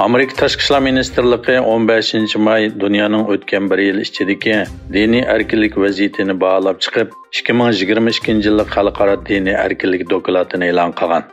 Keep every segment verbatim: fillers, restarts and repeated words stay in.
ئامېرىكا تاشقى ئىشلار مىنىستىرلىقى ئون بەشىنچى ماي دۇنيانىڭ ئۆتكەن بىر يىل ئىچىدىكى دىنىي ئەركىنلىك ۋەزىيىتىنى باھالاپ چىقىپ، ئىككى مىڭ يىگىرمە ئىككىنچى يىللىق خەلقئارا دىنىي ئەركىنلىك دوكلاتىنى ئېلان قىلغان.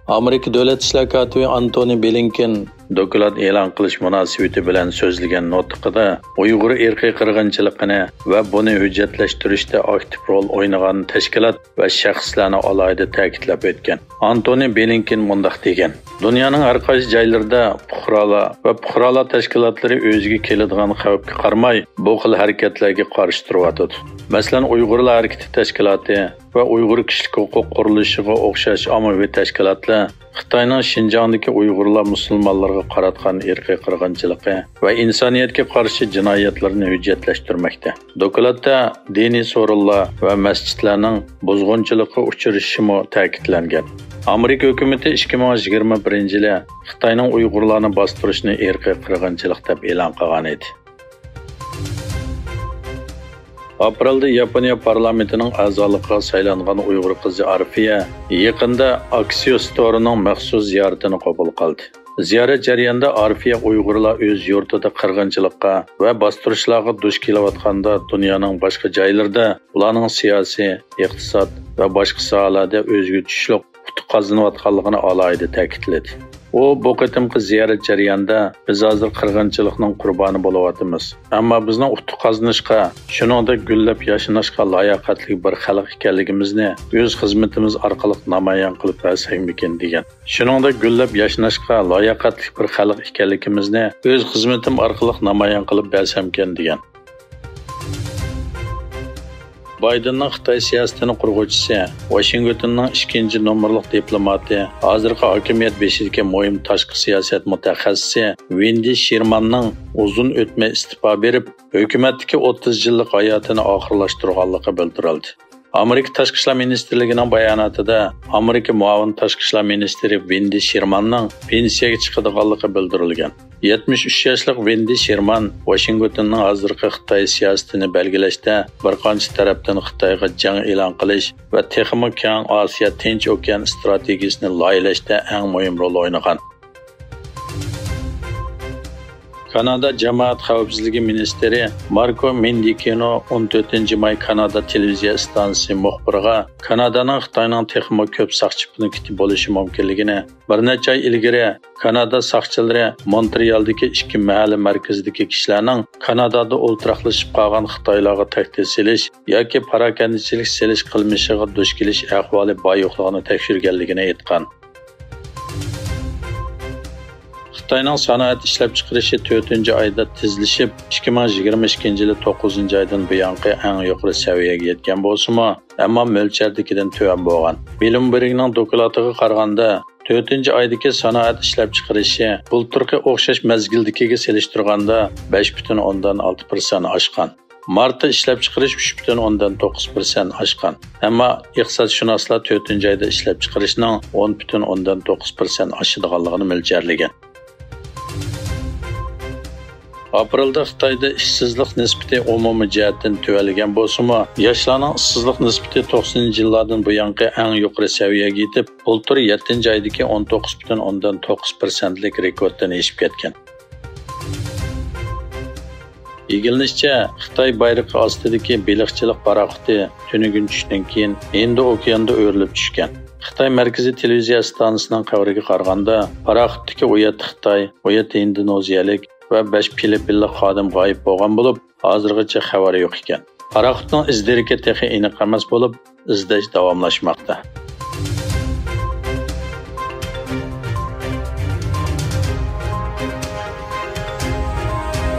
ئامېرىكا دۆلەت ئىشلار كاتىپى ئانتونى بلىنكېن دوكلات ئېلان قىلىش مۇناسىۋىتى بىلەن سۆزلىگەن نۇتقىدا ئۇيغۇر ئىرقىي قىرغىنچىلىقىنى ۋە بۇنى ھۆججەتلەشتۈرۈشتە ئاكتىپ رول ئوينىغان تەشكىلات ۋە شەخسلەرنى ئالاھىدە تەكىتلەپ ئۆتكەن. ئانتونى بلىنكېن مۇنداق دېگەن: دۇنيانىڭ ھەر قايسى جايلىرىدا پۇقرالار ۋە پۇقرالار تەشكىلاتلىرى ئۆزىگە كېلىدىغان خەۋپكە قارىماي، بۇ خىل ھەرىكەتلەرگە قارشى تۇرۇۋاتىدۇ. مەسىلەن، ئۇيغۇرلار ھەرىكىتى تەشكىلاتى ۋە ئۇيغۇر كىشىلىك ھوقۇق قۇرۇلۇشىغا ئوخشاش ئاممىۋى تەشكىلاتلار خىتاينىڭ شىنجاڭدىكى ئۇيغۇرلار مۇسۇلمانلىرىغا قاراتقان ئىرقىي قىرغىنچىلىقى ۋە ئىنسانىيەتكە قارشى جىنايەتلىرىنى ھۆججەتلەشتۈرمەكتە. دوكلاتتا دىنىي سورۇنلار ۋە مەسچىتلەرنىڭ بۇزغۇنچىلىققا ئۇچرىشىشىمۇ تەكىتلەنگەن. ئامېرىكا ھۆكۈمىتى ئىككى مىڭ يىگىرمە بىرىنچى يىلى خىتاينىڭ ئۇيغۇرلارنى باستۇرۇشىنى ئىرقىي قىرغىنچىلىق دەپ ئېلان قىلغان ئىدى. ئاپرېلدا ياپونىيە پارلامېنتىنىڭ ئەزالىقىغا سايلانغان ئۇيغۇر قىزى ئارفىيە يېقىندا ئاكسىيوس تورىنىڭ مەخسۇس زىيارىتىنى قوبۇل قىلدى. زىيارەت جەريانىدا ئارفىيە ئۇيغۇرلار ئۆز يۇرتىدا قىرغىنچىلىققا ۋە باستۇرۇشلارغا دۇچ كېلىۋاتقاندا، دۇنيانىڭ باشقا جايلىرىدا ئۇلارنىڭ سىياسىي، ئىقتىساد ۋە باشقا ساھەلەردە ئۆزىگە تۇتۇشلۇق ئۇتۇق قازىنىۋاتقانلىقىنى ئالاھىدە تەكىتلىدى. ئۇ بۇ قېتىمقى زىيارەت جەريانىدا، بىز ھازىر قىرغىنچىلىقنىڭ قۇربانى بولۇۋاتىمىز. ئەمما بىزنىڭ ئۇتۇق قازىنىشقا، شۇنىڭدەك گۈللەپ ياشناشقا لاياقەتلىك بىر خەلق ئىكەنلىكىمىزنى ئۆز خىزمىتىمىز ئارقىلىق نامايان قىلىپ بەرسەكمىكىن، دېگەن. شۇنىڭدەك گۈللەپ ياشناشقا لاياقەتلىك بىر خەلق ئىكەنلىكىمىزنى ئۆز خىزمىتىم ئارقىلىق نامايان قىلىپ بەرسەمكەن، دېگەن. بايدېننىڭ خىتاي سىياسىتىنى قۇرغۇچىسى، ۋاشىنگتوننىڭ ئىككىنچى نومۇرلۇق دىپلوماتى، ھازىرقى ھاكىمىيەت بېشىدىكى مۇھىم تاشقى سىياسەت مۇتەخەسسىسى ۋېندى شېرماننىڭ ئۇزۇن ئۆتمەي ئىستېپا بېرىپ، ھۆكۈمەتتىكى ئوتتۇز يىللىق ھاياتىنى ئاخىرلاشتۇرغانلىقى بىلدۈرۈلدى. ئامېرىكا تاشقى ئىشلار مىنىستىرلىكىنىڭ باياناتىدا ئامېرىكا مۇئاۋىن تاشقى ئىشلار مىنىستىرى ۋېندى شېرماننىڭ پېنسىيەگە چىقىدىغانلىقى بىلدۈرۈلگەن. يەتمىش ئۈچ ياشلىق ۋېندى شېرمان ۋاشىنگتوننىڭ ھازىرقى خىتاي سىياسىتىنى بەلگىلەشتە، بىر قانچە تەرەپتىن خىتايغا جەڭ ئېلان قىلىش ۋە تېخىمۇ كەڭ ئاسىيا تىنچ ئوكيان ئىستراتېگىيىسىنى لايىھەلەشتە ئەڭ مۇھىم رول ئوينىغان. كانادا جامائەت خەۋپسىزلىكى مىنىستىرى ماركو مېندىكىنو ئون تۆتىنچى ماي كانادا تېلېۋىزىيە ئىستانسىسى مۇخبىرىغا كانادانىڭ خىتاينىڭ تېخىمۇ كۆپ ساقچى پونكىتى بولۇشى مۇمكىنلىكىنى، بىر نەچچە ئاي ئىلگىرى كانادا ساقچىلىرى مونترېئالدىكى ئىككى مەھەللە مەركىزىدىكى كىشىلەرنىڭ كانادادا ئولتۇراقلىشىپ قالغان خىتايلارغا تەھدىت سېلىش ياكى پاراكەندىچىلىك سېلىش قىلمىشىغا دۇچ كېلىش ئەھۋالى بار-يوقلۇقىنى تەكشۈرگەنلىكىنى ئېيتقان. خىتاينىڭ سانائەت ئىشلەپچىقىرىشى تۆتىنچى ئايدا تېزلىشىپ، ئىككى مىڭ يىگىرمە ئىككىنچى يىلى توققۇزىنچى ئايدىن بۇيانقى ئەڭ يۇقىرى سەۋىيەگە يەتكەن بولسىمۇ، ئەمما مۆلچەردىكىدىن تۆۋەن بولغان. بلومبېرگنىڭ دوكلاتىغا قارىغاندا، تۆتىنچى ئايدىكى سانائەت ئىشلەپچىقىرىشى بۇلتۇرقى ئوخشاش مەزگىلدىكىگە سېلىشتۇرغاندا بەش پۈتۈن ئوندىن ئالتە پىرسەنت ئاشقان. مارتتا ئىشلەپچىقىرىش ئۈچ پۈتۈن ئوندىن توققۇز پىرسەنت ئاشقان. ئەمما ئىقتىسادشۇناسلار تۆتىنچى ئايدا ئىشلەپچىقىرىشنىڭ ئون پۈتۈن ئوندىن توققۇز پىرسەنت ئاشىدىغانلىقىنى مۆلچەرلىگەن. ئاپرېلدا خىتايدا ئىشسىزلىق نىسبىتى ئومۇمىي جەھەتتىن تۆۋەنلىگەن بولسىمۇ، ياشلارنىڭ ئىشسىزلىق نىسبىتى توقسىنىنچى يىللاردىن بۇيانقى ئەڭ يۇقىرى سەۋىيەگە يېتىپ، بۇلتۇر يەتتىنچى ئايدىكى ئون توققۇز پۈتۈن ئوندىن توققۇز پىرسەنتلىك رېكورتتىن ئېشىپ كەتكەن. ئىگىلىنىشىچە، خىتاي بايرىقى ئاستىدىكى بېلىقچىلىق پاراخوتى تۈنۈگۈن چۈشتىن كېيىن ھىندى ئوكياندا ئۆرۈلۈپ چۈشكەن. خىتاي مەركىزىي تېلېۋىزىيە ئىستانسىسىنىڭ خەۋىرىگە قارىغاندا، پاراخوتتىكى ئۇ يەتتە خىتاي، ئۇ يەتتە ھىندونېزىيەلىك ۋە بەش فىلىپپىنلىق خادىم غايىب بولغان بولۇپ، ھازىرغىچە خەۋەر يوق ئىكەن. پاراخوتنىڭ ئىز-دېرىكى تېخى ئېنىق ئەمەس بولۇپ، ئىزدەش داۋاملاشماقتا.